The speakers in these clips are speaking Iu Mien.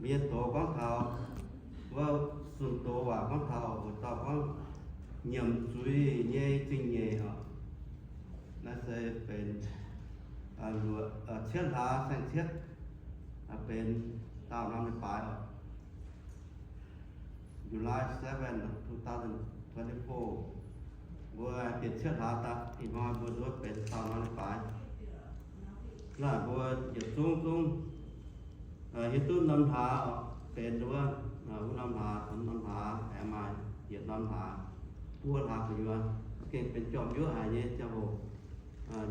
Mienh doz gorngv taux, wuov zunh doz waac gorngv taux wuov dauh gorngv nyiemc zuiz nyei zingh nyeic oc. Naaiv se benx cietv hlaax saeng-cietv, benx daauh norm leiz-baaix oc. July seven, two thousand twenty-four. Mbuo bieqc cietv hlaax daaih ih hnoi mbuo nduov benx daauh norm leiz-baaix. Naaiv mbuo yietc zungv zungv hiuv duqv norm hlaax benx nduov, wuov norm hlaax, norm hlaax aengx maaih yietc norm hlaax, buo hlaax gu'nyuoz, gengh benx jorm yuoqv haic nyei ziangh hoc.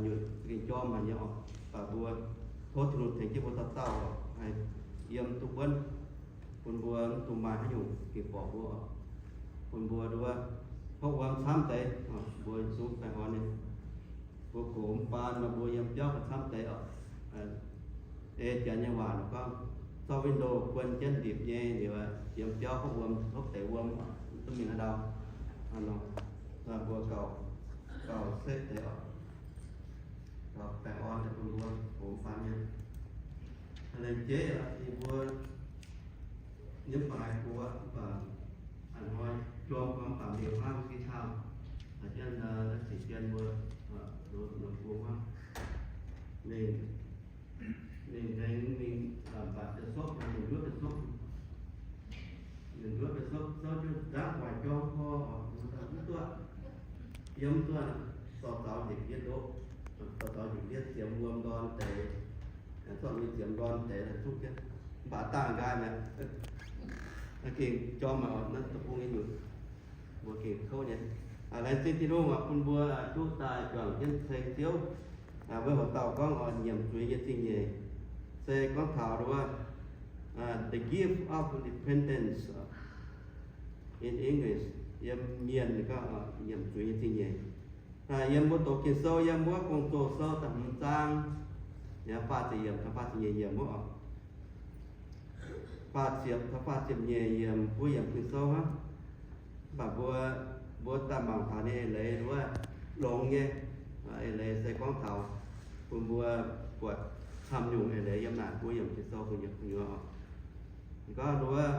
Nyutc gengh jorm haic nyei oc. Mv baac mbuo tov Tin-Hungh tengx jienv mbuo dauh dauh haih yiem duqv wuonv, bun mbuo mv dungx maaih haaix nyungc gengh borqc mbuo oc. Bun mbuo nduov hopv wuom camv deix, mbuo zungv baengh orn nyei. Mbuo gox mv baan nor mbuo yiem biauv gauh camv deix oc. Ei Janx nyei waac gorngv, zorqv window buonv jienv ndipc nyei liuz, yiem biauv hopv wuom, hopv deix wuom, duqv mingh haaix ndau. Mbuo gauh, gauh safe deix oc. Gauh baengh orn deix bun mbuo gox mv baan nyei. Laengz jeiv yie mbuo nyei mv baac haiz gox mv baac a'hnoi jorm gorngv mv baac mingh hnangv gitv tauh, haiz jienv naaiv cingx jienv mbuo ndoqc ndoqc bung hnangv. Ninh, ninh aengx mingh mbatc deix sopv, ninh nduov deix sopv, ninh nduov deix sopv, sopv jienv nzangv guaix jorm gorx, mv duqv, yiem mv duqv, dorh zaux njiec yietv ndoqv, dorh zaux njiec yietv ziemx wuom ndorn deix, zorqv mingh ziemx ndorn deix zuqv jienv, mv baac dangh nqaai mi'aqv. Gengh jorm maiv oix naaiv deic-bung nyei nyutc, mbuo gengh kouv nyei. Laengz zingh Tin-Hungh bun mbuo duqv daaih juangc jienv ceng Ziouv. Wuov horqc dauh gorngv oix nyiemc zuiz nyei zingh nyeic, se gorngv taux wuov, the gift of repentance in English, yiem Mienh gorngv nyiemc zuiz nyei zingh nyeic. Yiem mbuo doqc Ging-Sou yiem wuov Gong-Zoh Sou da'hmz zaang, faah ziepc yiemc taux faah ziepc nyeic yiemc wuov oc. Faah ziepc taux faah ziepc nyeic yiemc mbuo yiem Ging-Sou hnangv. Mv baac mbuo, mbuo daaih mangc taux ninh eix leiz wuov longx nyei eix leiz se gorngv taux bun mbuo buatc camv nyungc eix leiz yiem naaic mbuo yiem Ging-Sou gu'nyuoz oc. Gorngv wuov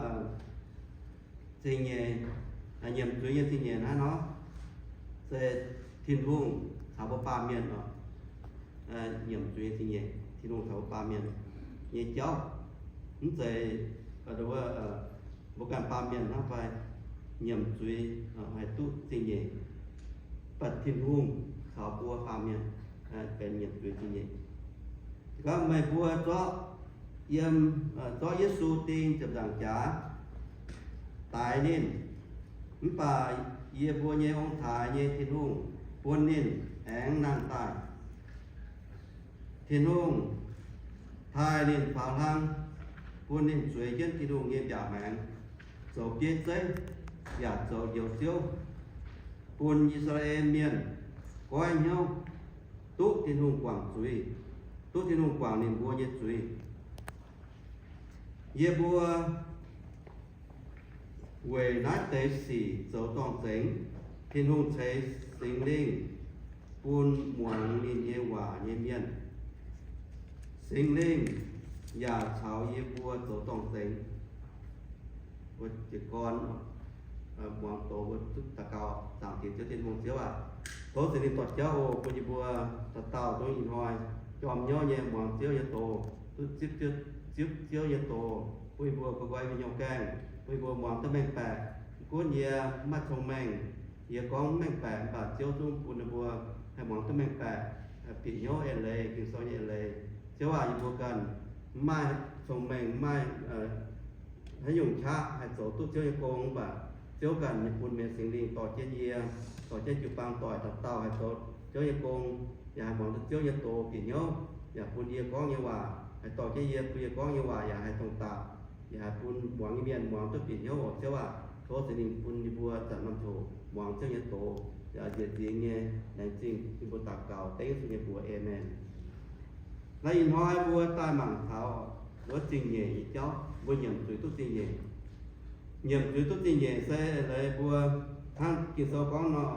zingh nyeic, nyiemc zuiz nyei zingh nyeic hnangv nor, se Tin-Hungh caux mbuo baamh mienh oc. Nyiemc zuiz nyei zingh nyeic, Tin-Hungh caux mbuo baamh mienh nyei jauv. Mv zeiz wuov mbuo ganh baamh mienh hnangv fai nyiemc zuiz haih duqv zingh nyeic, mv baac Tin-Hungh caux mbuo baamh mienh benx nyiemc zuiz zingh nyeic. Gorngv meih mbuo zorqv yiem, zorqv Yesu ding ziepc nzaangc jaax daix ninh, mv baac yie mbuo nyei ong-taaix nyei Tin-Hungh bun ninh aengx nangh daaih. Tin-Hungh taaih ninh faaux hlang, bun ninh zueiz jienv Tin-Hungh nyei mbiaauc maengx, zoux bieiv zeiv yaac zoux njoux Ziouv, bun I^saa^laa^en Mienh goiv hnyouv, duqv Tin-Hungh guangc zuiz, duqv Tin-Hungh guangc ninh mbuo nyei zuiz. Yie mbuo weic naaiv deix sic zoux dorngh zengx, Tin-Hungh ceix Singx Lingh bun muangx ninh nyei waac nyei mienh. Singx Lingh yaac caux yie mbuo zoux dorngh zengx. Mbuo jiez gorn muangx doz, mbuo duqv daux gaux. Zaangc Diex Ziouv Tin-Hungh, Ziouv aac, tov Singx Lingh dorh jauv oc, bun yie mbuo dauh dauh zungv ih hnoi jorm hnyouv nyei muangx Ziouv nyei doz, duqv zipv Ziouv nyei doz, bun yie mbuo nqoi nqoi mingh hnyouv gaengh, bun yie mbuo muangx duqv mengh baeqc. Mv gunv yie maiv maaih cong-mengh, yie gorngv mv mengh baeqc, mv baac Ziouv zungv bun yie mbuo haih muangx duqv mengh baeqc, bieqc hnyouv eix leiz, Ging-Sou nyei eix leiz. Ziouv aac, yie mbuo ganh mv maaih cong-mengh, mv maaih haaix nyungc qaqv haih zoux duqv Ziouv nyei gong, mv baac Ziouv ganh nyei bun mienh Singx Lingh dorh jienv yie, dorh jienv jiu-baang doic dauh dauh haih zoux Ziouv nyei gong, yaac haih muangx duqv Ziouv nyei doz bieqc hnyouv, yaac bun yie gorngv nyei waac haih dorh jienv yie, bun yie gorngv nyei waac yaac haih dongh dapc, yaac haih bun muangx nyei mienh muangx duqv bieqc hnyouv oc. Ziouv aac, tov Singx Lingh bun yie mbuo zanc norm ziangh hoc muangx Ziouv nyei doz, yaac njiec nzingx nyei. Laengz zingh yie mbuo daux gaux dengv Yesu nyei mbuox, Aamen. Naaiv ih hnoi mbuo daaih mangc taux wuov zingh nyeic nyei jauv, mbuo nyiemc zuiz duqv zingh nyeic. Nyiemc zuiz duqv zingh nyeic se leiz mbuo hnangv Ging-Sou gorngv nor,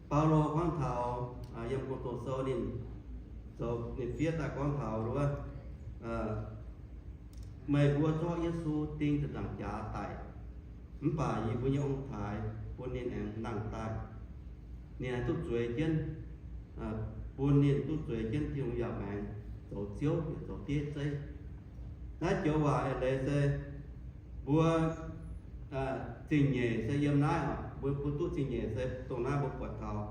Baulo gorngv taux yiem Gong-Zoh Sou ninh zoux ninh fiev daaih gorngv taux wuov Meih mbuo zorqv Yesu ding ziepc nzaangc jaax daic, mv baac yie mbuo nyei ong-taaix bun ninh aengx nangh daaih. Ninh aengx duqv zueiz jienv, bun ninh duqv zueiz jienv Tin-Hungh yaac maengx zoux Ziouv, zoux bieiv zeiv. Naaiv joux waac eix leiz se mbuo zingh nyeic se yiem naaiv oc. Mbuo, mbuo duqv zingh nyeic se dongh naaiv mbuo buatc taux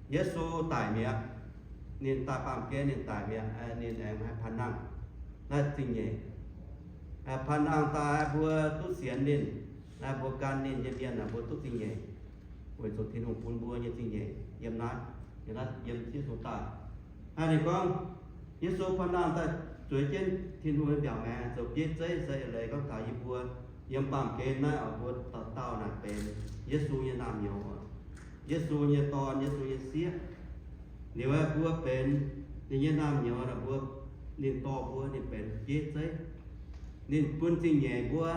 Yesu daic mi'aqv. Ninh daaih baamh gen ninh daic mi'aqv, ninh aengx haih panh nangh. Naaiv zingh nyeic. Panh nangh daaih mbuo duqv sienx ninh, mbuo gan ninh nyei mienh aah, mbuo duqv zingh nyeic. Weic zuqc Tin-Hungh bun mbuo nyei zingh nyeic yiem naaiv, yiem naaiv, yiem Yesu daaih. Hnangv ninh gorngv, Yesu panh nangh daaih zueiz jienv Tin-Hungh nyei mbiaauc maengx zoux bieiv zeiv se eix leiz gorngv taux yie mbuo yiem baamh gen naaiv oc, mbuo dauh dauh naaic benx Yesu nyei naamh nyouz oc. Yesu nyei dorn, Yesu nyei sieqv. Liuz aeqv, mbuo benx ninh nyei naamh nyouz aeqv, mbuo, ninh dorh mbuo, ninh benx bieiv zeiv. Ninh bun zingh nyeic mbuo.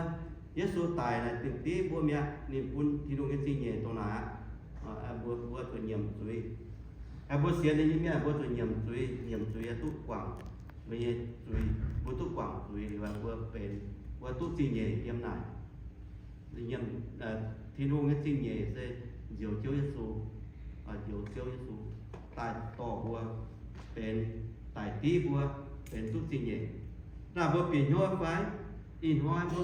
Yesu daic naaic dingc div mbuo mi'aqv. Ninh bun Tin-Hungh nyei zingh nyeic dongh naaic aqv. Mbuo, mbuo zuqc nyiemc zuiz. Mbuo sienx ninh nyei mienh mbuo zuqc nyiemc zuiz. Nyiemc zuiz duqv guangc mbuo nyei zuiz. Mbuo duqv guangc zuiz liuz, mbuo benx, mbuo duqv zingh nyeic yiem naaic. Tin-Hungh nyei zingh nyeic se njoux Ziouv Yesu, njoux Ziouv Yesu daaih dorh mbuo benx, daic div mbuo benx duqv zingh nyeic. Naaiv mbuo bieqc hnyouv fai? Ih hnoi mbuo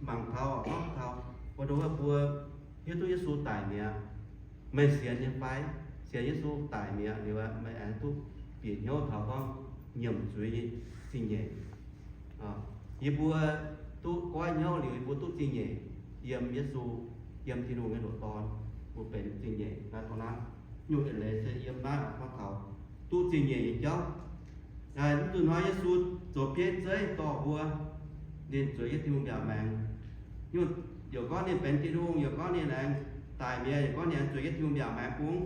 mangc taux, gorngv taux, mbuo ndo wuov mbuo hiuv duqv Yesu daic mi'aqv. Meih sienx nyei fai? Sienx Yesu daic mi'aqv liuz, meih aengx duqv bieqc hnyouv taux gorngv nyiemc zuiz nyei zingh nyeic. Yie mbuo duqv goiv hnyouv liuz, yie mbuo duqv zingh nyeic yiem Yesu, yiem Tin-Hungh nyei ndoqc Dorn, mbuo benx zingh nyeic naaiv dongh naaiv. Nyungc eix leiz se yiem naaiv gorngv taux duqv zingh nyeic nyei jauv. Mv dungx hnoi Yesu zoux bieiv zeiv dorh mbuo, ninh zueiz jienv Tin-Hungh mbiaauc maengx. Nyungc, yaac gorngv ninh benx Tin-Hungh, yaac gorngv ninh aengx daic mi'aqv, yaac gorngv ninh aengx zueiz jienv Tin-Hungh mbiaauc maengx bung.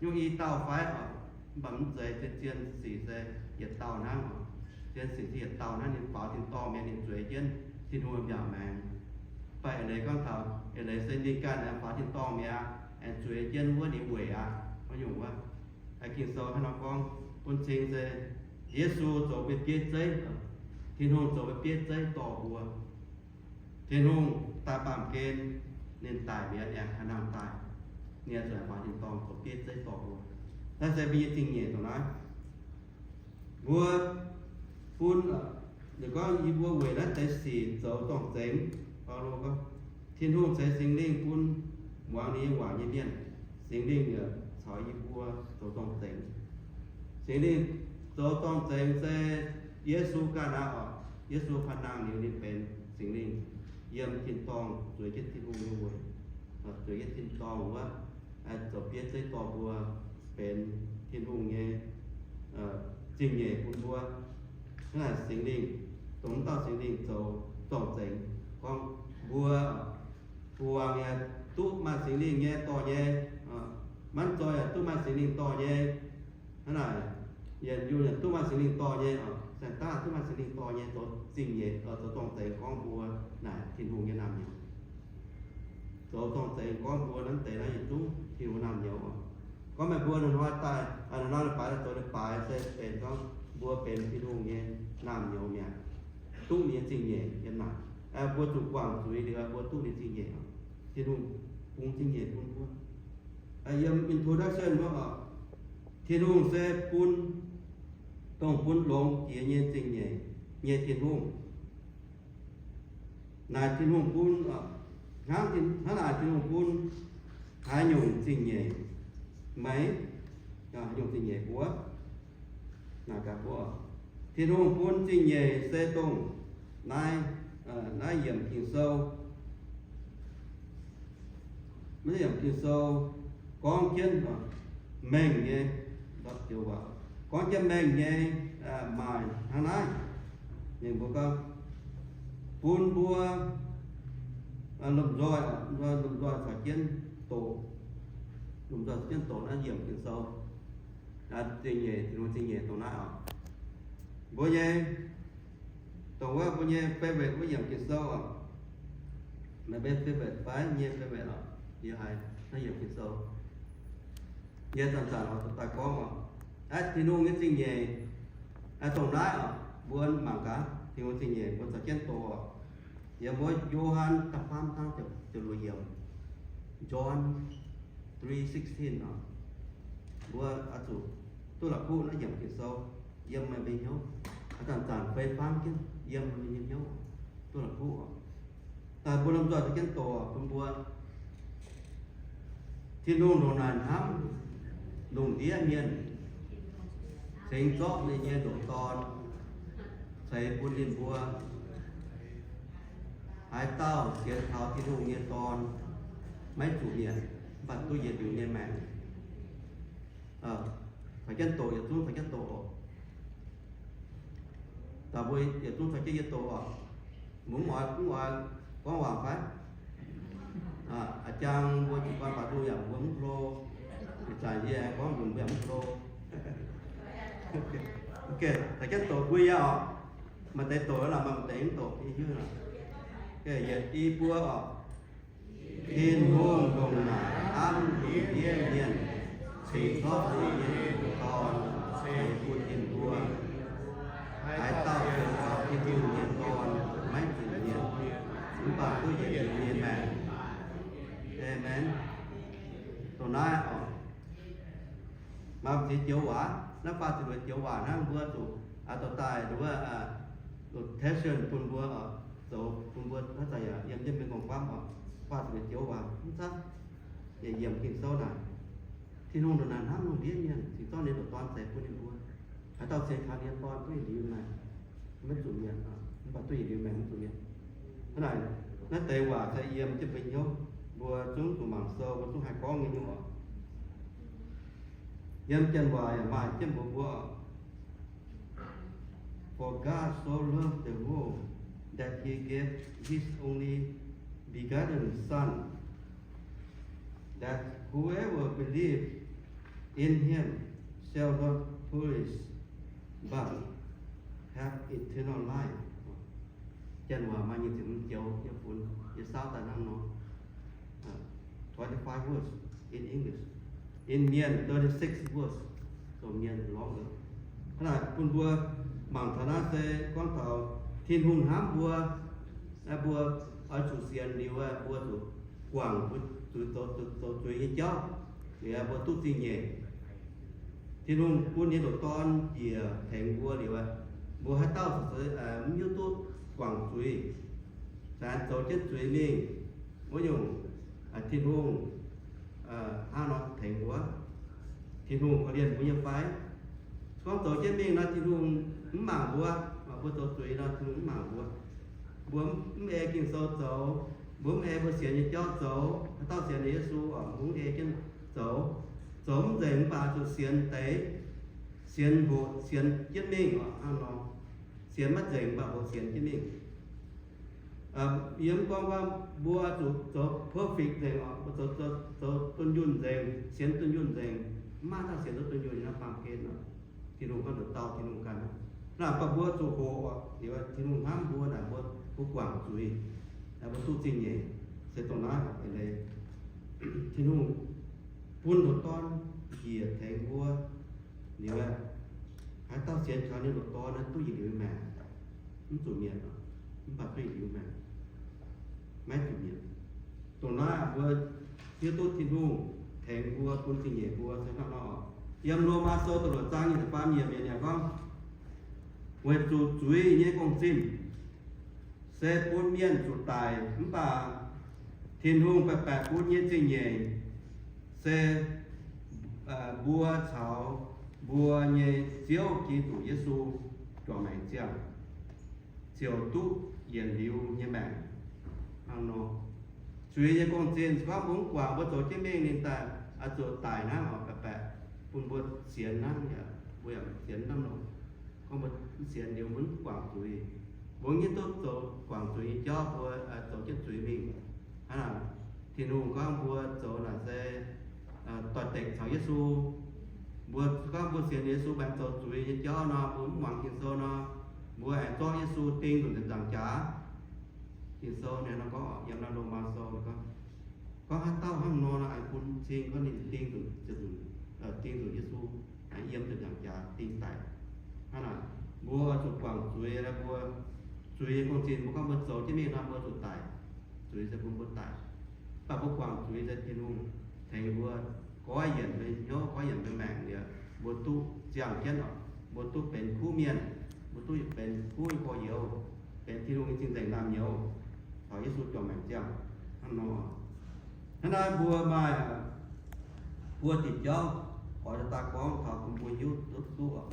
Nyungc i dauh fai oc? Mv baac mv zeiz, zien, zien sic se yietc dauh hnangv oc. Zien sic se yietc dauh hnangv, ninh faaux tin-dorngh mi'aqv, ninh zueiz jienv Tin-Hungh mbiaauc maengx. Mv baac eix leiz gorngv taux, eix leiz se ninh ganh aengx faaux tin-dorngh mi'aqv, aengx zueiz jienv wuov ninh weic aqv. Maiv nyungc wuov. Ging-Sou hnangv nor gorngv, bun cing se Yesu zoux mbuo bieiv zeiv, Tin-Hungh zoux mbuo bieiv zeiv dorh mbuo. Tin-Hungh daaih baamh gen, ninh daic mi'aqv, ninh haih nangh daaih, ninh zuqc faaux tin-dorngh zoux bieiv zeiv dorh mbuo. Naaiv se mbuo nyei zingh nyeic dongh naaiv. Mbuo bun, ninh gorngv yie mbuo weic naaiv deix sic zoux zorng-zengx. Baulo gorngv, Tin-Hungh ceix Singx Lingh bun muangx ninh nyei waac nyei mienh. Singx Lingh yaac caux yie mbuo zoux zorng-zengx. Singx Lingh zoux zorng-zengx se Yesu ganh aqv oc. Yesu panh nangh liuz ninh benx Singx Lingh yiem tin-dorngh zueiz jienv Tin-Hungh nyei weic, zueiz jienv tin-dorngh wuov, zoux bieiv zeiv dorh mbuo benx Tin-Hungh nyei zingh nyeic bun mbuo. Hnangv naaic Singx Lingh, dongh wuov dauh Singx Lingh zoux zorng-zengx gorngv mbuo, mbuo yaac duqv maaih Singx Lingh nyei dorh nyei, maiv zoih yaac duqv maaih Singx Lingh dorh nyei. Hnangv naaic, yietc liuz yaac duqv maaih Singx Lingh dorh nyei, saeng-daav duqv maaih Singx Lingh dorh nyei, zoux zingh nyeic, zoux zorng-zengx gorngv mbuo naaic Tin-Hungh nyei naamh nyouz. Zoux zorng-zengx gorngv mbuo naaiv deix naaiv yietc zungv Tin-Hungh naamh nyouz oc. Gorngv meih mbuo hnoi-hnoi daaih, hnoi-hnoi leiz-baaix daaih zoux leiz-baaix se benx gorngv mbuo benx Tin-Hungh nyei naamh nyouz mi'aqv, duqv ninh nyei zingh nyeic yiem naaic. Mbuo zuqc guangc zuiz liuz mbuo duqv ninh zingh nyeic oc. Tin-Hungh bungx zingh nyeic bun mbuo. Yiem introduction wuov oc, Tin-Hungh se bun, dongh bun longx jiex nyei zingh nyeic nyei Tin-Hungh. Naaic Tin-Hungh bun, hnangv, hnangv naaic Tin-Hungh bun haaix nyungc zingh nyeic meih? Haaix nyungc zingh nyeic mbuo? Naaic gaax mbuo, Tin-Hungh bun zingh nyeic se dongh naaiv, naaiv yiemc Ging-Sou, maiv yiemc Ging-Sou gorngv jienv mengh nyei, gorngv jienv mengh nyei, maaih hnangv naaiv. Ninh mbuo gorngv bun mbuo lomh nzoih, lomh nzoih caux jienv doqc, lomh nzoih caux jienv doqc naaiv yiemc Ging-Sou. Zingh nyeic, Tin-Hungh zingh nyeic dongh naaiv oc. Mbuo nyei, dongh wuov mbuo nyei favorite wuov yiemc Ging-Sou oc. Meih mbuo favorite fai? Yie nyei favorite oc, yie haiz naaiv yiemc Ging-Sou. Yie zanc-zanc oix daaih gorngv oc. Aa, Tin-Hungh nyei zingh nyeic dongh naaiv oc. Mbuo mangc gaax, Tin-Hungh zingh nyeic mbuo caux jienv doqc oc. Yiem wuov Yo^han da'faam zaang ziepc luoqc yiemc, John three sixteen oc. Mbuo oix zuqc duqv la'kuqv naaiv yiemc Ging-Sou, yiem meih mbuo nyei hnyouv. Aa, zanc-zanc fei fangv jienv yiem meih mbuo nyei hnyouv, duqv la'kuqv oc. Daaih mbuo lomh nzoih caux jienv doqc bun mbuo. Tin-Hungh ndongc naaic hnamv lungh ndiev mienh, cingx zorqv ninh nyei ndoqc Dorn ceix bun ninh mbuo. Haaix dauh sienx kaux Tin-Hungh nyei Dorn maiv zuqc mietc, mv baac duqv yietc liuz nyei maengc. Caux jienv doqc, yietc zungv caux jienv doqc oc. Daaih mbuo yietc zungv caux jienv yie doqc oc. Mbuo mv oix, mv oix gorngv waac fai? Aa, a'jang mbuo jiu-baang baac duqv yaac mbuo mv hlo. Ih zanc yie aengx gorngv mbuox mbuo yaac mv hlo. Ok, caux jienv doqc mbuo yaac oc. Maaih deix doqc lorqc, maaih deix mv doqc, yie hiuv. Ok, yietc, i, buo oc. Tin-Hungh ndongc naaic hnamv lungh ndiev mienh, cingx zorqv ninh nyei ndoqc Dorn ceix bun ninh mbuo. Haaix dauh sienx kaux Tin-Hungh nyei Dorn maiv zuqc mietc, mv baac duqv yietc liuz nyei maengc. Aamen. Dongh naaiv oc. Maaih ziex joux waac, naaiv faah ziepc luoqc joux waac hnangv, mbuo zuqc aa, dorh daaih nduov, aa, quotation bun mbuo oc, zoux bun mbuo haaix zanc yaac yiem jienv mbuo nyei m'nqorngv famv oc. Faah ziepc luoqc joux waac mv cuotv, yietc yiemc Ging-Sou naaic, Tin-Hungh ndongc naaic hnamv lungh ndiev mienh, cingx zorqv ninh ndoqc Dorn ceix bun ninh mbuo. Haaix dauh sienx kaux ninh nyei Dorn duqv yietc liuz maengc, maiv zuqc mietc, mv baac duqv yietc liuz maengc mv zuqc mietc. Hnangv naaic, naaiv deix waac se yiem jienv mbuo hnyouv, mbuo zungv zuqc mangc sou, mbuo zungv haih gorngv nyei nyungc oc. Yiem janx waac yaac maaih jienv mbuox mbuo, For God so loved the world that he gave his only begotten Son, that whoever believes in him shall not perish but have eternal life. Janx waac maaih nyic ziepc hmz joux nyei funx, yie saauv daaih hnangv nor. Twenty-five words in English. In Mien, thirty-six words. Dongh Mien longer. Hnangv naaic bun mbuo mangc taux naaiv se gorngv taux Tin-Hungh hnamv mbuo, mbuo oix zuqc sienx liuz, mbuo zuqc guangc mbuo zuqc zoux, zoux zuiz nyei jauv, liuz mbuo duqv zingh nyeic. Tin-Hungh bun ninh ndoqc Dorn njiec tengx mbuo liuz, mbuo haaix dauh mv hiuv duqv guangc zuiz, zanc zoux jienv zuiz mingh, wuov nyungc, Tin-Hungh hnangv nor tengx mbuo. Tin-Hungh korv-lienh mbuo nyei fai? Se gorngv zoux jienv mingh nor, Tin-Hungh mv mangc mbuo. Mbuo zoux zuiz nor, Tin-Hungh mv mangc mbuo. Mbuo mv ei Ging-Sou zoux, mbuo mv ei mbuo sienx nyei jauv zoux. Haaix dauh sienx Yesu oc, mbuo mv ei jienv zoux. Zoux mv nzengc mv baac zuqc sienx deix, sienx hoqc sienx jienv mingh oc, hnangv nor. Sienx maiv nzengc mv baac hoqc sienx jienv mingh. Yie mv gorngv gorngv mbuo zuqc zoux perfect nzengc oc, mbuo zoux, zoux dunh yunh nzengc, sienx dunh yunh nzengc. Mv maaih dauh sienx duqv dunh yunh nyei nor, baamh gen nor. Tin-Hungh gorngv nduqc dauh Tin-Hungh ganh. Naaic baac mbuo zuqc hoqc oc, liuz Tin-Hungh hnamv mbuo naaic, mbuo, mbuo guangc zuiz, mbuo duqv zingh nyeic, se dongh naaiv oc. Eix leiz Tin-Hungh bun ndoqc Dorn njiec tengx mbuo. Liuz, haaix dauh sienx kaux ninh ndoqc Dorn naaiv duqv yietc liuz maengc, mv zuqc mietc, mv baac duqv yietc liuz maengc, maiv zuqc mietc. Dongh naaiv mbuo hiuv duqv Tin-Hungh tengx mbuo bun zingh nyeic mbuo se hnangv nor oc. Yiem Lomaa Sou da'luoqc zaang nyic ziepc faam yiemc yaac gorngv, weic zuqc zuiz nyei gong-zimv se bun mienh zuqc daic, mv baac Tin-Hungh baeqc baeqc bun nyei zingh nyeic se mbuo caux mbuo nyei Ziouv Giduc Yesu juangc maengc ziangh ziouc duqv yietc liuz nyei maengc. Hnangv nor, zuiz nyei gong-zimv se gorngv mbuo mv guangc, mbuo zoux jienv mingh ninh daaih oix zuqc daic hnangv oc, baeqc baeqc bun mbuo sienx hnangv, mbuo yaac sienx hnangv nor. Gorngv mbuo mv sienx liuz mbuo mv guangc zuiz, mbuo mv hiuv duqv zoux guangc zuiz nyei jauv, mbuo zoux jienv zuiz mingh. Hnangv naaic, Tin-Hungh gorngv mbuo zoux naaic se doix-dekc caux Yesu. Mbuo gorngv mbuo sienx Yesu, mv baac zoux zuiz nyei jauv nor, mbuo mv muangx Ging-Sou nor, mbuo aengx zorqv Yesu ding nzunc nzaangc jaax. Ging-Sou naaiv nor gorngv, yiem naaiv Lomaa Sou nor gorngv, gorngv haaix dauh hnangv nor, aengx bun cing gorngv ninh ding nzunc, ding nzunc Yesu, aengx yiem nzunc nzaangc jaax ding daic. Hnangv naaic, Mbuo oix zuqc guangc zuiz, mbuo zuiz nyei gong-zinh, mbuo gorngv mbuo zoux jienv mingh nor, mbuo zuqc daic. Zuiz se bun mbuo daic. Mv baac mbuo guangc zuiz se Tin-Hungh tengx mbuo goiv yienc mbuo nyei hnyouv, goiv yienc mbuo maengc liuz, mbuo duqv ziangh jienv oc, mbuo duqv benx kuv mienh, mbuo duqv benx kuv nyei gorx-youz, benx Tin-Hungh nyei cing-nzengc naamh nyouz, taux Yesu juangc maengc ziangh hnangv nor. Hnangv naaiv mbuo maaih buo diuc jauv oix daaih gorngv taux bun mbuo hiuv duqv duqv oc.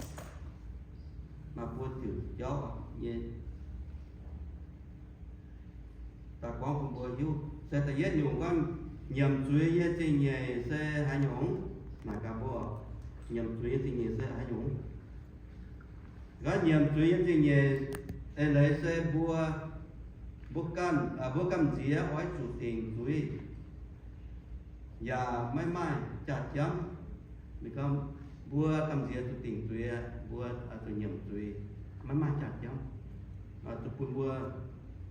Maaih buo diuc jauv nyei daaih gorngv bun mbuo hiuv. Se da'yietv nyungc gorngv nyiemc zuiz nyei zingh nyeic se haaix nyungc? Naaic gaax mbuo, nyiemc zuiz nyei zingh nyeic se haaix nyungc? Gorngv nyiemc zuiz nyei zingh nyeic eix leiz se mbuo, mbuo ganh, mbuo gamh nziex oix zuqc dingc zuiz, yaac maiv maaih jaax-jamv. Ninh gorngv mbuo gamh nziex zuqc dingc zuiz, mbuo zuqc nyiemc zuiz, maiv maaih jaax-jamv. Zuqc bun mbuo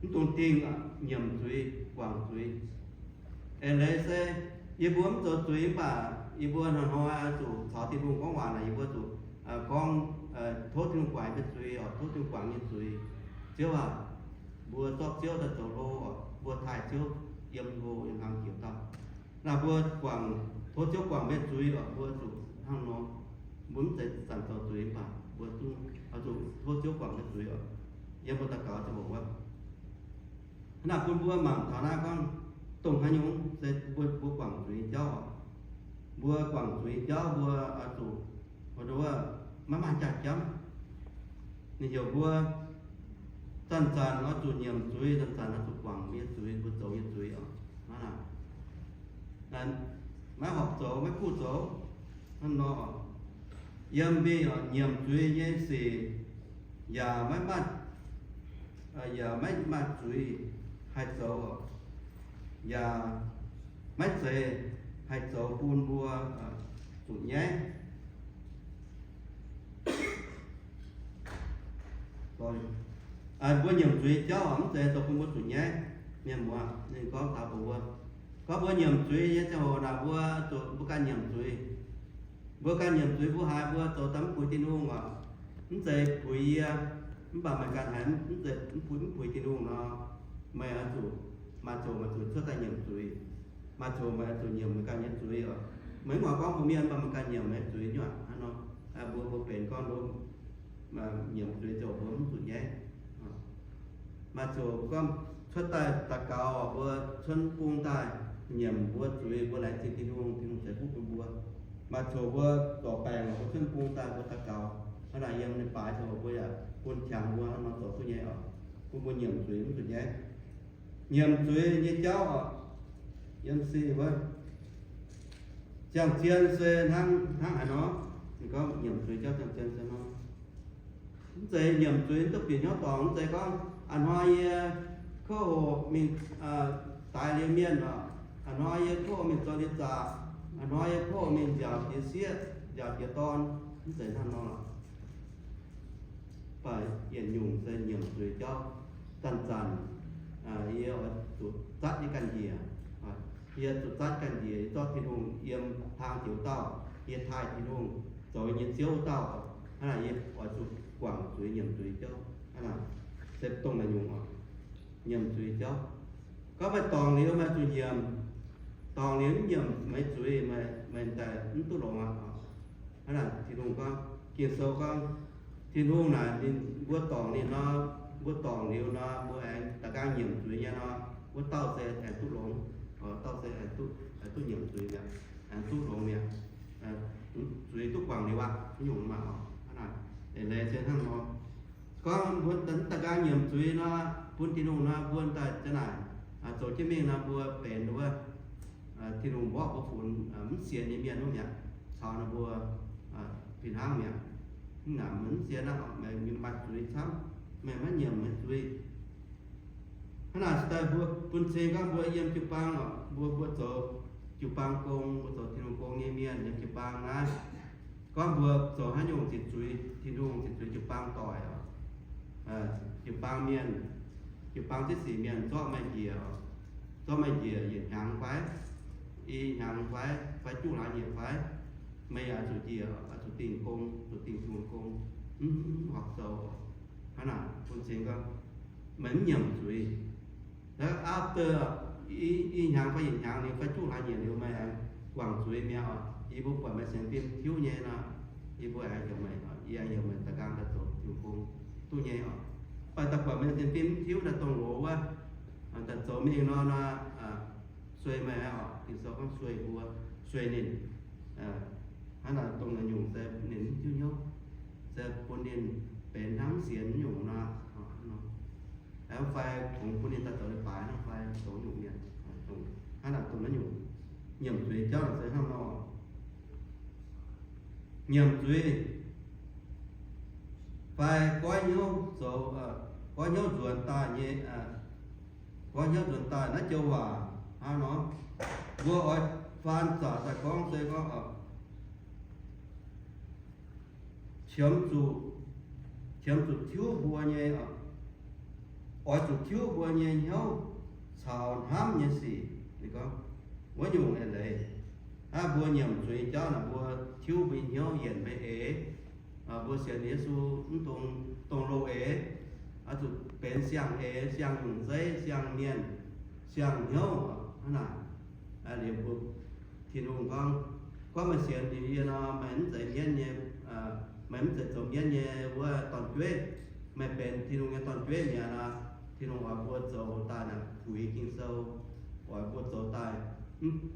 mv dungx dingh nyiemc zuiz, guangc zuiz. Eix leiz se yie mbuo mv zoux zuiz mv baac yie mbuo hnoi-hnoi zuqc caux Tin-Hungh gorngv waac naaic, yie mbuo zuqc gorngv, tov Tin-Hungh guangc nyei zuiz oc, tov Tin-Hungh guangc nyei zuiz. Ziouv aac, mbuo zorqv Ziouv daaih zoux hlo oc, mbuo taaih Ziouv yiem hlo yiem hlang jiex dauh. Naaiv mbuo guangc, tov Ziouv guangc mbuo nyei zuiz oc, mbuo zuqc hnangv nor. Mbuo mv zeiz zanc zoux zuiz mv baac mbuo zungv oix zuqc tov Ziouv guangc mbuo nyei zuiz oc, yiem mbuo daux gaux ziangh hoc wuov. Hnangv naaic bun mbuo mangc taux naaiv gorngv dongh haaix nyungc se mbuo, mbuo guangc zuiz nyei jauv oc. Mbuo guangc zuiz nyei jauv mbuo oix zuqc, maiv maaih jaax-jamv. Ninh heuc mbuo zanc-zanc oix zuqc nyiemc zuiz, zanc-zanc oix zuqc guangc mbuo nyei zuiz, mbuo zoux nyei zuiz oc. Maiv horpc zoux, maiv kuv zoux hnangv nor. Yiem mbuo nyiemc zuiz nyei sic yaac maiv maaih, yaac maiv maaih zuiz haih zoux, yaac maiv zeiz haih zoux bun mbuo zuqc nyaiv. Mbuo nyiemc zuiz jauv mv zeiz zoux bun mbuo zuqc nyaiv. Mienh muoz, ninh gorngv taux mbuox mbuo, gorngv mbuo nyiemc zuiz nyei ziangh hoc naaic, mbuo zuqc, mbuo ganh nyiemc zuiz. Mbuo ganh nyiemc zuiz mbuo haiz mbuo zoux daaih mv puix Tin-Hungh oc, mv zeiz puix yie, mv baac meih ganh haiz mv zeiz mv puix, mv puix Tin-Hungh nor, meih oix zuqc, maaih ziouc meih zuqc cuotv daaih nyiemc zuiz. Maaih ziouc meih oix zuqc nyiemc meih ganh nyei zuiz oc. Meih mv oix gorngv mbuox mienh, mv baac meih ganh nyiemc meih nyei zuiz nyuoqc hnangv nor. Mbuo, mbuo benx gorngv nyiemc zuiz ziouc mbuo mv zuqc nyaiv. Maaih ziouc gorngv cuotv daaih daux gaux, mbuo cuotv bung daaih nyiemc mbuo zuiz, mbuo laengz zingh Tin-Hungh, Tin-Hungh ceix fuqv bun mbuo. Maaih ziouc mbuo zorc baengc, mbuo cuotv bung daaih mbuo daux gaux, hnangv naaic yiem ninh baaix ziouc mbuo yaac bun qangx mbuo hnangv nor zoux duqv nyei oc, bun mbuo nyiemc zuiz mv zuqc nyaiv. Nyiemc zuiz nyei jauv oc, yiem se wuov, ziangh zien se hnangv, hnangv haaix nor? Ninh gorngv nyiemc zuiz jauv ziangh zien se nor. Mv zeiz nyiemc zuiz duqv bieqc hnyouv dorngc, mv zeiz gorngv a'hnoi yie kouv hoqc mingh daix liuz mienh oc, a'hnoi yie kouv mingh zoux liuz zaqc, a'hnoi yie kouv mingh nziaauc jiex sieqv, nziaauc jiex dorn, mv zeiz hnangv nor. Mv baac yietc nyungc se nyiemc zuiz jauv. Zanc-zanc yie oix zuqc zatv yie ganh njiec, yie zuqc zatv ganh njiec, yie zorqv Tin-Hungh yiem hlang jiex wuov dauh, yie taaih Tin-Hungh zoux yie nyei Ziouv wuov dauh. Hnangv naaic yie oix zuqc guangc zuiz nyiemc zuiz jauv. Hnangv naaic se dongh naaiv nyungc oc, nyiemc zuiz jauv. Gorngv meih dorngc liuz meih zuqc nyiemc, dorngc liuz mv nyiemc meih zuiz, meih daaih mv duqv longx aqv. Hnangv naaic Tin-Hungh gorngv, Ging-Sou gorngv, Tin-Hungh naaic ninh, mbuo dorngc ninh nor, mbuo dorngc liuz nor, mbuo aengx da'gaang nyiemc zuiz nyei nor, wuov dauh se aengx duqv longx, dauh se aengx duqv, aengx duqv nyiemc zuiz mi'aqv, aengx duqv longx mi'aqv, zuiz duqv guangc liuz aqv. Nyungc maaih oc. Hnangv naaic, eix leiz se hnangv nor. Gorngv mbuo da'gaang nyiemc zuiz nor, bun Tin-Hungh nor, mbuo daaih za'naaic zoux jienv mingh nor, mbuo benx wuov Tin-Hungh mborqv mbuo funx mv sienx nyei mienh wuov mi'aqv, caux ninh mbuo fih hnangv mi'aqv. Mv ngaanc meih mv sienx aqv, meih maaih zuiz camv, meih maiv nyiemc meih zuiz. Hnangv naaic se daaih mbuo bun cing gorngv mbuo yiem jiu-baang oc, mbuo, mbuo zoux jiu-baang gong, mbuo zoux Tin-Hungh gong nyei mienh yiem jiu-baang naaiv, gorngv mbuo zoux haaix nyungc ziqc zuiz Tin-Hungh, ziqc zuiz jiu-baang doic oc. Jiu-baang mienh, jiu-baang zieqv sic mienh zorqv meih njiec, zorqv meih njiec yietc hnyangx fai, i hnyangx fai, fai juqv hlaax njiec fai, meih yaac zuqc njiec, zuqc dingh gong, zuqc dingh Tin-Hungh gong. mv horpc zoux. Hnangv naaic bun cing gorngv meih mv nyiemc zuiz. After i hnyangx fai yietc hnyangx liuz fai juqv hlaax nyieqc liuz meih aengx guangc zuiz mi'aqv oc. Yie mbuo buatc meih sienx fim tiuv nyei nor, yie mbuo aengx heuc meih, yie aengx heuc meih daaih nqaang daaih zoux Tin-Hungh gong duqv nyei oc. Fai daaih buatc meih sienx fim tiuv daaih dongh loz wuov, daaih zoux mingh nor, nor, suei meih oc. Ging-Sou gorngv suei mbuo, suei ninh. Hnangv naaic dongh naaiv nyungc se ninh mv tiuv hnyouv, se bun ninh benx hnangv mv sienx nyungc nor. Fai kungx bun ninh daaih zoux leiz-baaix hnangv fai zoux nyungc mienh. Hnangv naaic dongh naaiv nyungc nyiemc zuiz jauv se hnangv nor. Nyiemc zuiz fai goiv hnyouv zoux, goiv hnyouv nzuonx daaih nyei, goiv hnyouv nzuonx daaih naaiv joux waac hnangv nor, mbuo oix faan zaqc daaih gorngv se gorngv qiemx zuqc, qiemx zuqc tiuv mbuo nyei, oix zuqc tiuv mbuo nyei hnyouv caux hnamv nyei sic. Ninh gorngv wuov nyungc eix leiz, hnangv mbuo nyiemc zuiz jauv naaic mbuo tiuv mbuo nyei hnyouv yienc mbuo eix. Mbuo sienx Yesu mv dungx dongh loz-eix, oix zuqc benx siang-eix, siang-nyungc zeiv, siang-mienh, siang-hnyouv. Hnangv naaic, liuz mbuo Tin-Hungh gorngv, gorngv meih sienx liuz yie nor, meih mv zeiz mienv nyei, meih mv zeiz zoux mienv nyei wuov dorn-jueiv. Meih benx Tin-Hungh nyei dorn-jueiv mi'aqv nor, Tin-Hungh oix mbuo zoux daaih naaic puix Ging-Sou, oix mbuo zoux daaih.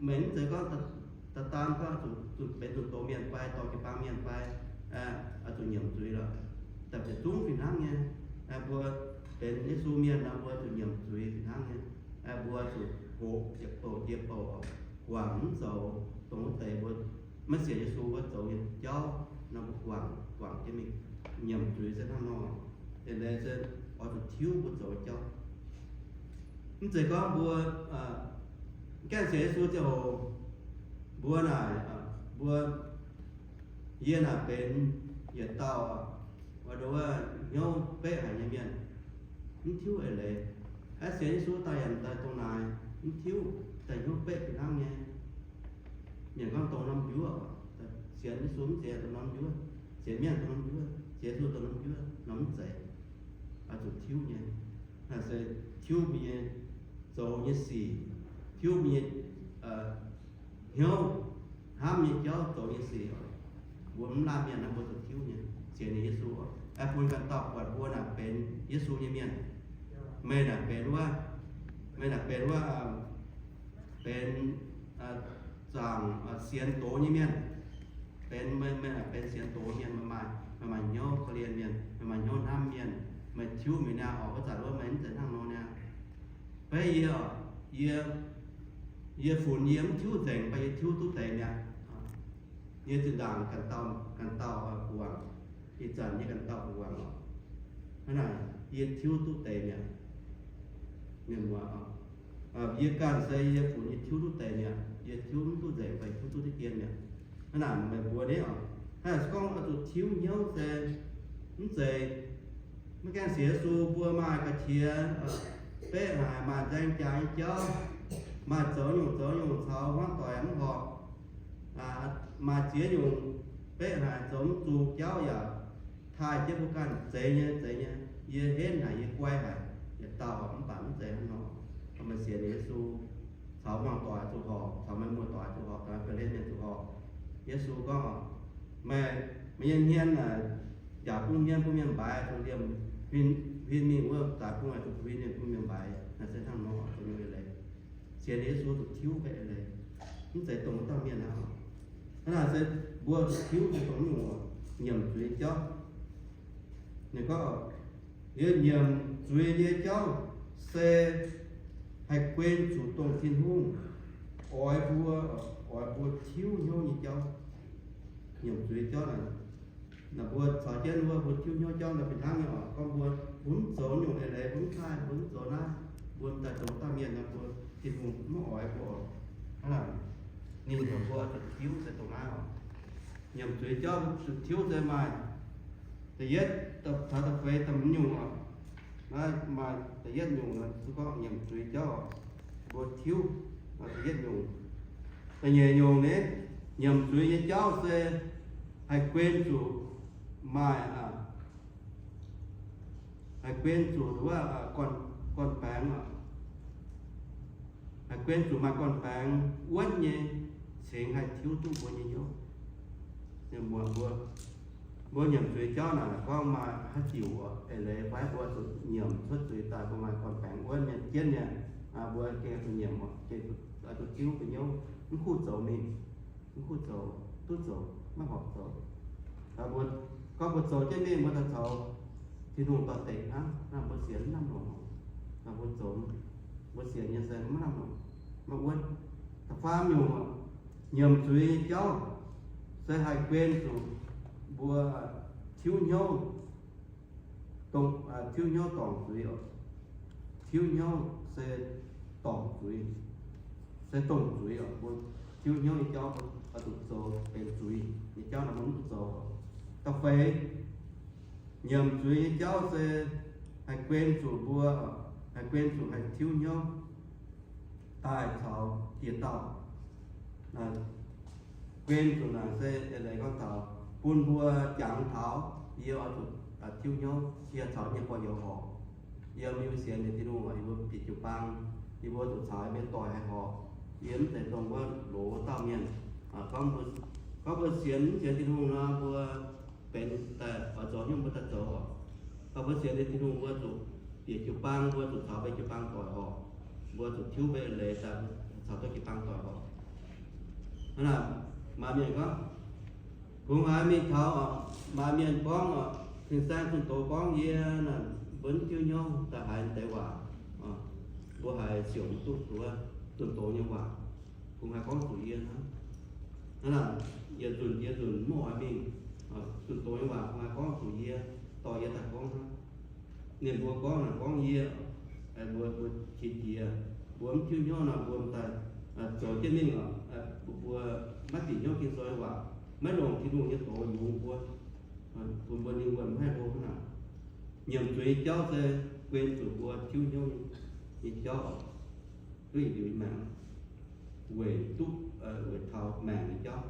Meih mv zeiz gorngv daaih daan gorngv zuqc benx zuqc doz mienh fai dorh jiu-baang mienh fai, oix zuqc nyiemc zuiz lorqc. Daaih benx zungv fih hnangv nyei. Mbuo benx Yesu mienh nor, mbuo zuqc nyiemc zuiz fih hnangv nyei. Mbuo zuqc hoqc ziepc bouc jiex bouc, guangc mv zoux dongh wuov deix mbuo maiv sienx Yesu wuov zoux nyei jauv nor, mbuo guangc, guangc jienv mingh. Nyiemc zuiz se hnangv nor, eix leiz se oix zuqc tiuv mbuo zoux jauv. Mv zeiz gorngv mbuo gaengh sienx Yesu ziangh hoc mbuo naaic, mbuo, yie naaic benx yietc dauh, wuov, hnyouv beqv haic nyei mienh, mv tiuv eix leiz. Aa, sienx Yesu daaih yaac daaih dongh naaic, mv tiuv, daaih hnyouv beqv fih hnangv nyei. Mienh gorngv dongh norm njuov, sienx Yesu mv zeiz dongh norm njuov, sienx mienh dongh norm njuov, sienx Yesu dongh norm njuov, nor mv zeiz. Oix zuqc tiuv nyei. Naaiv se tiuv mbuo nyei zoux nyei sic, tiuv mbuo nyei hnyouv, hnamv nyei jauv, zoux nyei sic. Mbuo mv laanh mienh naaiv mbuo zuqc tiuv nyei, sienx ninh Yesu. Aengx bun ganh dauh buatc mbuo naaic benx Yesu nyei mienh. Meih naaic benx wuov, meih naaic benx wuov, benx zaangc sienx doz nyei mienh. Benx, meih, meih naaic benx sienx doz mienh, meih maaih, meih maaih hnyouv korv-lienh mienh, meih maaih hnyouv hnamv mienh, meih tiuv mingh niaa oc. Wuov zanc wuov meih mv zeiz hnangv nor niaa. Beiv yie, yie, yie funx yie mv tiuv nzengc, mv baac yie tiuv duqv deix mi'aqv. Yie zinh ndaangc ganh dauh, ganh dauh guangc, ih zanc yie ganh dauh guangc oc. Hnangv naaic yie tiuv duqv deix mi'aqv. Mienh muoz, yie ganh se yie funx yie tiuv duqv deix mi'aqv. Yie tiuv mv duqv nzengc, mv baac yie tiuv duqv deix dien mi'aqv. Hnangv naaic meih mbuo ni oc, hnangv naaic se gorngv oix zuqc tiuv hnyouv se mv zeiz maiv gaengh sienx Yesu, mbuo maaih ga'qiex beqv haic, maaih nzaeng jaax nyei jauv, maaih zoux nyungc zoux nyungc caux hmuangv doic mv horpc, maaih ziex nyungc beqv haic, zoux mv zuqc jauv yaac taaih jienv mbuo ganh, zeiz nyei, zeiz nyei. Yie henv haic, yie guai haic, yietc dauh mv baac mv zeiz hnangv nor. Meih sienx Yesu, caux hmuangv doic zuqc horpc, caux meih muoz-doic zuqc horpc, caux meih ga'hlen mienh zuqc horpc. Yesu gorngv, meih, meih nyei hmien naaic yaac bun hmien bun mienh mbaix, zuqc liemh huin mingh wuov zaaix bung naaic zuqc huin mingh bun mienh mbaix. Naaiv se hnangv nor zoux nyei leiz. Sienx Yesu zuqc tiuv mbuo eix leiz, mv zeiz dongh wuov dauh mienh aqv. Hnangv naaic se mbuo zuqc tiuv se dongh nyungc nyiemc zuiz nyei jauv. Ninh gorngv, liuz nyiemc zuiz nyei jauv se haih guen zuqc dongh Tin-Hungh oix mbuo, oix mbuo tiuv hnyouv nyei jauv. Nyiemc zuiz jauv naaic, naaic mbuo caux jienv wuov mbuo tiuv hnyouv jauv naaic fih hnangv nyei oc. Gorngv mbuo, mbuo mv zoux nyungc eix leiz, mbuo mv taaih, mbuo mv zoux naaiv, mbuo daaih zoux dauh mienh nor, mbuo Tin-Hungh mv oix mbuo oc. Hnangv naaic ninh heuc mbuo zuqc tiuv se dongh naaiv oc. Nyiemc zuiz jauv zuqc tiuv se maaih da'yietv taux da'feix da'hmz nyungc oc. Naaiv maaih da'yietv nyungc, se gorngv nyiemc zuiz jauv, mbuo tiuv da'yietv nyungc. Da'nyeic nyungc ni, nyiemc zuiz nyei jauv se haih guen zuqc maaih Haih guen zuqc wuov, gorn-baengx, haih guen zuqc maaih gorn-baengx wuonv nyei cingx haih tiuv duqv mbuo nyei hnyouv. Mbuo, mbuo nyiemc zuiz jauv naaic gorngv maaih haaix diuc eix leiz fai mbuo zuqc nyiemc cuotv zuiz daaih mbuo maaih gorn-baengx wuonv nyei jienv nyei, mbuo gengh zuqc nyiemc, gengh zuqc tiuv mbuo hnyouv, mv kuv zoux mingh, mv kuv zoux, duqv zoux, maiv horpc zoux. Mbuo gorngv mbuo zoux jienv mingh mbuo daaih caux Tin-Hungh doix-dekc hnangv, naaiv mbuo sienx mv lamh longc. Mbuo zoux, mbuo sienx nyei se mv lamh longc, maiv wuonv. Da'faam nyungc, nyiemc zuiz nyei jauv se haih guen zuqc mbuo tiuv hnyouv, dongh, tiuv hnyouv dorngc zuiz oc. Tiuv hnyouv se dorngc zuiz, se dongh zuiz oc. Mbuo tiuv hnyouv nyei jauv oix zuqc zoux benx zuiz nyei jauv nor, mbuo mv duqv zoux. Da'feix, nyiemc zuiz nyei jauv se haih guen zuqc mbuo, haih guen zuqc haih tiuv hnyouv daaih caux dieh dauh. Guen zuqc naaic se eix leiz gorngv taux bun mbuo jangx taux yie oix zuqc tiuv hnyouv, yie caux nyei gorx-youz horpc. Yiem yie mbuo sienx nyei Tin-Hungh, yie mbuo bieqc jiu-baang, yie mbuo zuqc caux mienh doic haih horpc. Yie mv zeiz dongh wuov loz wuov dauh mienh. Gorngv mbuo sienx mv sienx Tin-Hungh nor, mbuo benx daaih oix zoux nyungc mbuo daaih zoux oc. Gorngv mbuo sienx nyei Tin-Hungh, mbuo zuqc bieqc jiu-baang, mbuo zuqc caux mbuo jiu-baang doic horpc. Mbuo zuqc tiuv mbuo eix leiz daaih caux duqv jiu-baang doic horpc. Hnangv naaic, maaih mienh gorngv, kungx haiz mingh taux, maaih mienh gorngv, fin-saeng zunh doz gorngv yie naaic mbuo mv tiuv hnyouv daaih haiz deix waac, mbuo haiz siouc mv duqv wuov zunh doz nyei waac. Kungx haiz gorngv zuqc yie hnangv. Hnangv naaic, yietc nzunc yietc nzunc mv oix mingh, zunh doz nyei waac kungx haiz gorngv zuqc yie, dorh yie daaih gorngv hnangv. Ninh mbuo gorngv naaic gorngv yie, mbuo, mbuo qiex jiez, mbuo mv tiuv hnyouv nor, mbuo daaih zoux jienv mingh oc, mbuo maiv bieqc hnyouv Ging-Sou nyei waac, maiv longc Tin-Hungh nyei doz yungz mbuo, bun mbuo ninh mbuo mv haih hlo hnangv naaic. Nyiemc zuiz nyei jauv se guen zuqc mbuo tiuv hnyouv nyei jauv oc. Duqv yietc liuz maengc, weic duqv, weic taux maengc nyei jauv,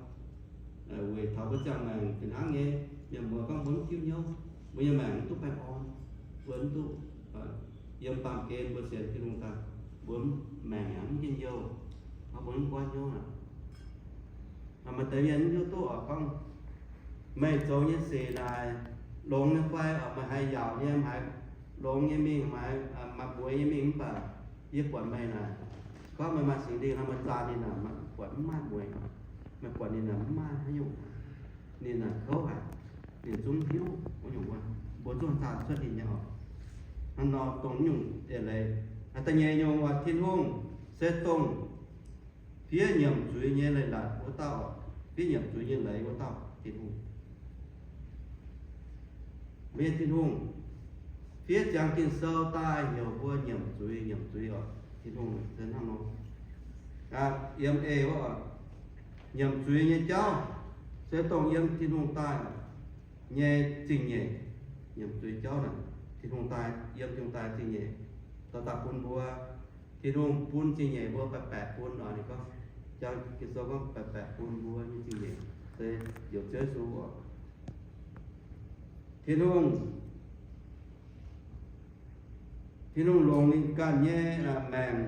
weic taux mbuo ziangh maengc fih hnangv nyei. Mienh muoz gorngv mbuo mv tiuv hnyouv, mbuo nyei maengc mv duqv baengh orn, mbuo mv duqv, yiem baamh gen mbuo sienx Tin-Hungh daaih, mbuo maengc yaac mv njien-youh, mbuo mv goiv hnyouv aqv. Maaih deix mienh mv hiuv duqv oc, gorngv, meih zoux nyei sic naaic longx nyei fai? Meih haiz yaauc nyei, meih haiz longx nyei mingh, meih haiz maaih mueix nyei mingh, mv baac yie buatc meih naaic, gorngv meih maaih Singx Lingh nor, meih zaah ninh naaic, meih buatc mv maaih mueix, meih buatc ninh naaic mv maaih haaix nyungc, ninh naaic kouv haic, ninh zungv hiuv wuov nyungc wuov, mbuo zungv zaah cuotv ninh nyei oc. Hnangv nor dongh nyungc eix leiz. Da'nyeic nyungc oc, Tin-Hungh se dongh fiev nyiemc zuiz nyei leiz-latc wuov dauh, fiev nyiemc zuiz nyei leiz wuov dauh Tin-Hungh. Mbuo nyei Tin-Hungh fiev ziangx Ging-Sou daaih heuc mbuo nyiemc zuiz, nyiemc zuiz oc. Tin-Hungh se hnangv nor. Yiem eix wuov, nyiemc zuiz nyei jauv se dongh yiem Tin-Hungh daaih nyei zingh nyeic. Nyiemc zuiz jauv naaic, Tin-Hungh daaih, yiem Tin-Hungh daaih zingh nyeic, dauh daaih bun mbuo. Tin-Hungh bun zingh nyeic mbuo baeqc baeqc bun oc. Ninh gorngv, jang Ging-Sou gorngv baeqc baeqc bun mbuo nyei zingh nyeic se heuc Ziouv Yesu oc. Tin-Hungh, Tin-Hungh longc ninh ganh nyei maengc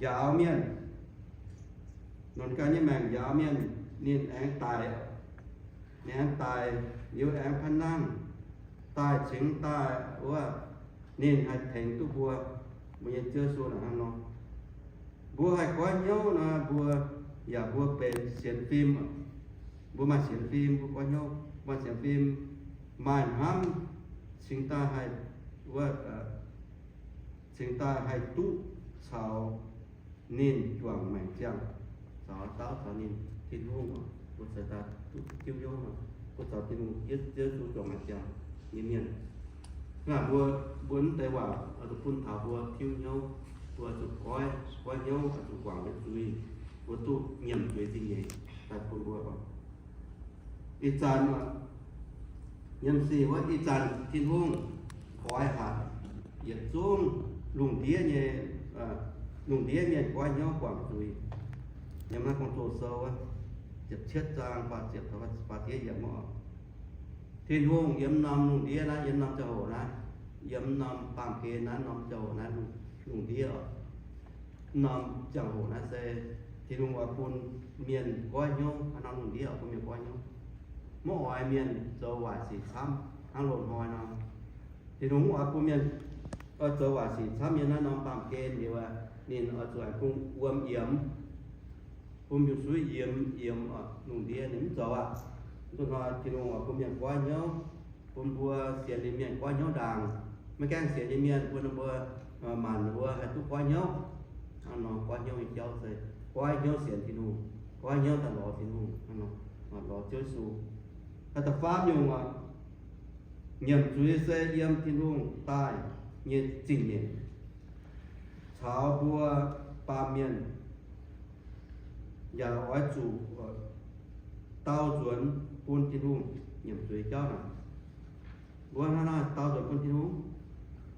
njaaux mienh. Longc ganh nyei maengc njaaux mienh, ninh aengx daic. Ninh aengx daic liuz aengx panh nangh, daaih cingx daaih wuov, ninh haih tengx duqv mbuo. Mbuo nyei Ziouv Yesu naaic hnangv nor. Mbuo haih goiv hnyouv nor, mbuo yaac mbuo benx sienx fim. Mbuo maaih sienx fim, mbuo goiv hnyouv maaih sienx fim, maaih hnamv cingx daaih haih wuov, cingx daaih haih duqv caux ninh juangc maengc ziangh, caux dauh caux ninh Tin-Hungh, mbuo cingx daaih duqv tiuv hnyouv nor, mbuo caux Tin-Hungh Ziouv Yesu juangc maengc ziangh nyei mienh. Naaic mbuo, mbuo mv deix waac oix zuqc bun taux mbuo tiuv hnyouv, mbuo zuqc goiv, goiv hnyouv, oix zuqc guangc nyei zuiz, mbuo duqv nyiemc zuiz zingh nyeic daaih bun mbuo. Ih zanc, yiem sic wuov ih zanc Tin-Hungh oix hatc yietc zungv lungh ndiev nyei, lungh ndiev mienh goiv hnyouv guangc zuiz. Yiem naaiv Gong-Zoh sou wuov, ziepc cietv zaang faah ziepc, faah diev yiemc wuov. Tin-Hungh yiem norm lungh ndiev naaiv, yiem norm ziangh hoc naaiv, yiem norm baamh gen naaiv, norm ziangh hoc naaiv, lungh ndiev, norm ziangh hoc naaiv se Tin-Hungh oix bun mienh goiv hnyouv, hnangv norm lungh ndiev oix bun mienh goiv hnyouv, maiv oix mienh zoux waaic sic camv hnangv loz-hnoi nor. Tin-Hungh maiv oix bun mienh oix zoux waaic sic camv yiem naaiv norm baamh gen liuz, ninh oix zuqc bun wuom yiemx, bun mbiungc-suiv yiemx, yiemx lungh ndiev ninh mv zoux aqv. Loz-hnoi Tin-Hungh oix bun mienh goiv hnyouv, bun mbuo sienx ninh mienh goiv hnyouv ndaangc. Maiv gaengh sienx nyei mienh bun ninh mbuo maanc mbuo haih duqv goiv hnyouv. Hnangv nor goiv hnyouv nyei jauv se goiv hnyouv sienx Tin-Hungh, goiv hnyouv daaih lorz Tin-Hungh, lorz Ziouv Yesu. Da'faam nyungc aqv, nyiemc zuiz se yiem Tin-Hungh daaih nyei zingh nyeic caux mbuo baamh mienh yaac oix zuqc dau nzuonx bun Tin-Hungh nyiemc zuiz jauv naaic. Mbuo hnangv naaiv dau nzuonx bun Tin-Hungh,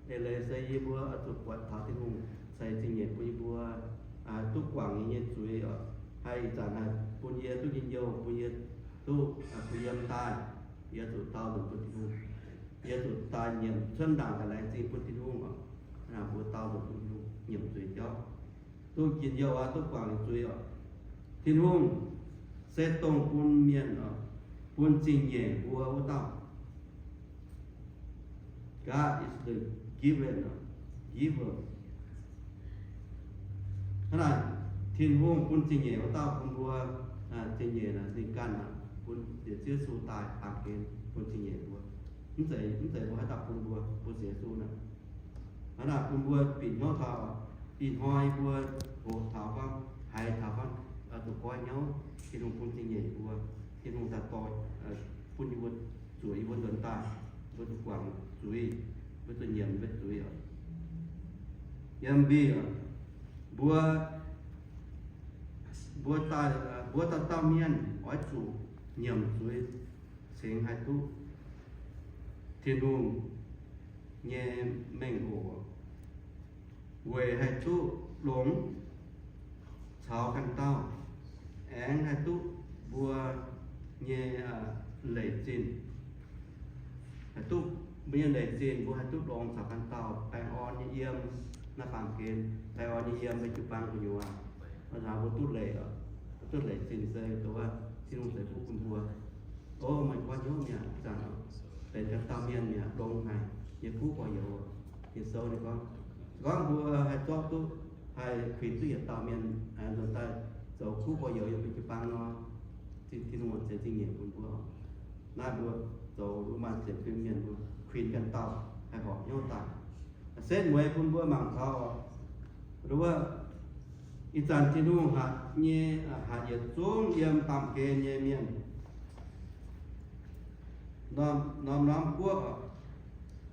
eix leiz se yie mbuo oix zuqc buatc taux Tin-Hungh ceix zingh nyeic bun yie mbuo, haih duqv guangc yie nyei zuiz, haih ih zanc haih bun yie duqv njien-youh, bun yie duqv kuh yiem daaih. Yie zuqc dau nzuonx bun Tin-Hungh. Yie zuqc daaih nyiemc cuotv ndaangc ga'laengz zingh bun Tin-Hungh oc. Mbuo dau nzuonx bun Tin-Hungh nyiemc zuiz jauv, duqv njien-youh aqv, duqv guangc ninh zuiz oc. Tin-Hungh se dongh bun mienh, bun zingh nyeic mbuo wuov dauh. God is the given, giver. Hnangv naaic, Tin-Hungh bun zingh nyeic wuov dauh bun mbuo. Zingh nyeic naaic ninh ganh bun Ziouv Yesu daaih baamh gen bun zingh nyeic mbuo. Mv zeiz, mv zeiz mbuo haaix dauh bun mbuo, bun Ziouv Yesu naaic. Hnangv naaic bun mbuo bieqc hnyouv taux ih hnoi mbuo hoqc taux gorngv, haiz taux gorngv, zuqc goiv hnyouv, Tin-Hungh bun zingh nyeic mbuo, Tin-Hungh daaih dorh, bun yie mbuo zuqc yie mbuo nzuonx daaih, mbuo zuqc guangc zuiz, mbuo zuqc nyiemc mbuo zuiz oc. Yiem mbiv, mbuo, mbuo daaih, mbuo dauh dauh mienh oix zuqc nyiemc zuiz cingx haih duqv Tin-Hungh nyei mengh oc, weic haih duqv longx caux ganh dauh, aengx haih duqv mbuo nyei leic zinh, haih duqv mbuo nyei leic zinh, mbuo haih duqv longx caux ganh dauh, baengh orn nyei yiem naaiv baamh gen, baengh orn nyei yiem mbuo jiu-baang gu'nyuoz, mbuo duqv leic, duqv leic zinh se Tin-Hungh ceix fuqv bun mbuo. O, meih goiv hnyouv mi'aqv, zanc benx ganh dauh mienh mi'aqv, longx haic, yie kuv gorx-youz, yie sou ninh gorngv, se gorngv mbuo haih zorqv duqv, haih kuinx duqv yietc dauh mienh nzuonx daaih zoux kuv gorx-youz yiem mbuo jiu-baang nor, Tin-Hungh ceix zingh nyeic bun mbuo. Naaiv mbuo zoux luoqc maanh ziepc fim mienh mbuo kuinx ganh dauh haih horpc hnyouv daaih. Setv mueiz bun mbuo mangc taux, wuov, ih zanc Tin-Hungh hatc nyei, hatc yietc zungv yiem baamh gen nyei mienh. Norm-norm guoqv,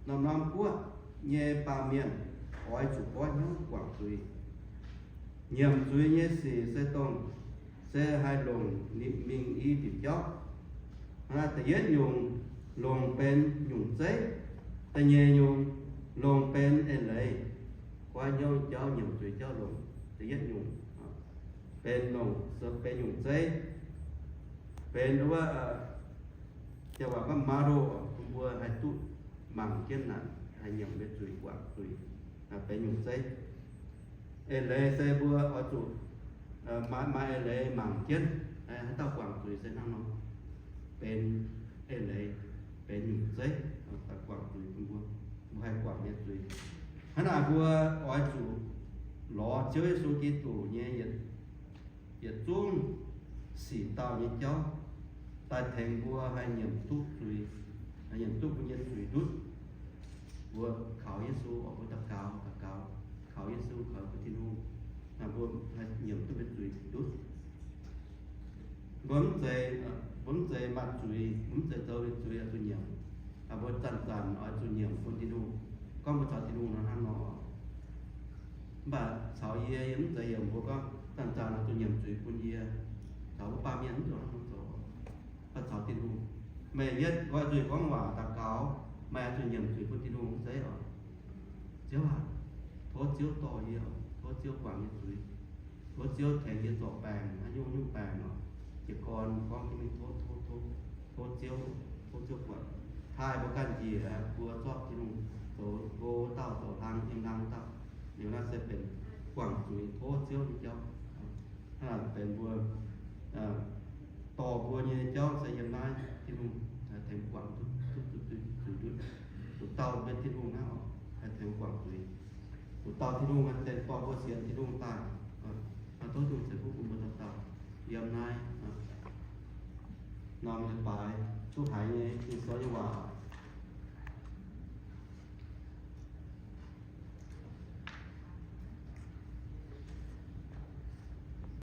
norm-norm guoqv nyei baamh mienh oix zuqc goiv hnyouv guangc zuiz. Nyiemc zuiz nyei sic se dongh, se haih longc mingh i bieqc jauv. Da'yietv nyungc longc benx nyungc zeiv. Da'nyeic nyungc longc benx eix leiz. Goiv hnyouv jauv, nyiemc zuiz jauv longc da'yietv nyungc benx longc, benx nyungc zeiv, benx wuov, jauv waac gorngv model, bun mbuo haih duqv mangc jienv naaic, haih nyiemc mbuo zuiz, guangc zuiz, benx nyungc zeiv. Eix leiz se mbuo oix zuqc maaih, maaih eix leiz mangc jienv, haaix dauh guangc zuiz se hnangv nor, benx eix leiz, benx nyungc zeiv, guangc zuiz bun mbuo, mbuo haih guangc nyei zuiz. Hnangv naaic mbuo oix zuqc lorz Ziouv Yesu Giduc nyei yietc zungv sic dauh nyei jauv daaih tengx mbuo haih nyiemc duqv zuiz, haih nyiemc duqv mbuo nyei zuiz ndutv. Mbuo kaux Yesu, mbuo daux gaux, daux gaux, kaux Yesu, kaux bun Tin-Hungh, mbuo haih nyiemc duqv mbuo zuiz ndutv. Mbuo mv zeiz, mbuo mv zeiz maaih zuiz, mbuo mv zeiz zoux ninh zuiz oix zuqc nyiemc. Mbuo zanc-zanc oix zuqc nyiemc bun Tin-Hungh, gorngv mbuo caux Tin-Hungh nor hnangv nor. Mv baac caux yie, yie mv zeiz yiem mbuo gorngv zanc-zanc oix zuqc nyiemc zuiz bun yie. Caux wuov baamh mienh mv zuqc hnangv nor zoux. Mv baac caux Tin-Hungh, meih yietv nqoi nzuih gorngv waac daux gaux, meih oix zuqc nyiemc zuiz bun Tin-Hungh mv zeiz oc. Ziouv aac, tov Ziouv dorh yie, tov Ziouv guangc yie zuiz, tov Ziouv tengx yie zorc baengc, haaix nyungc nyungc baengc oc, jiez gorn gorngv jienv mingh tov, tov, tov, tov Ziouv, tov Ziouv guangc. Daaih mbuo ganh njiec, mbuo zorqv Tin-Hungh zoux go wuov dauh, zoux hlang yiem hlang wuov dauh, liuz naaiv se benx guangc zuiz tov Ziouv nyei jauv. Hnangv naaic benx mbuo dorh mbuo nyei jauv se yiem naaiv Tin-Hungh haih tengx guangc duqv, duqv, duqv, duqv zuiz ndutv. Zuqc dauh mbuo Tin-Hungh hnangv oc haih tengx guangc zuiz. Zuqc dauh Tin-Hungh haih tengx dorh mbuo sienx Tin-Hungh daaih. Tov Tin-Hungh ceix fuqv bun mbuo dauh dauh yiem naaiv norm leiz-baaix duqv haiz nyei Ging-Sou.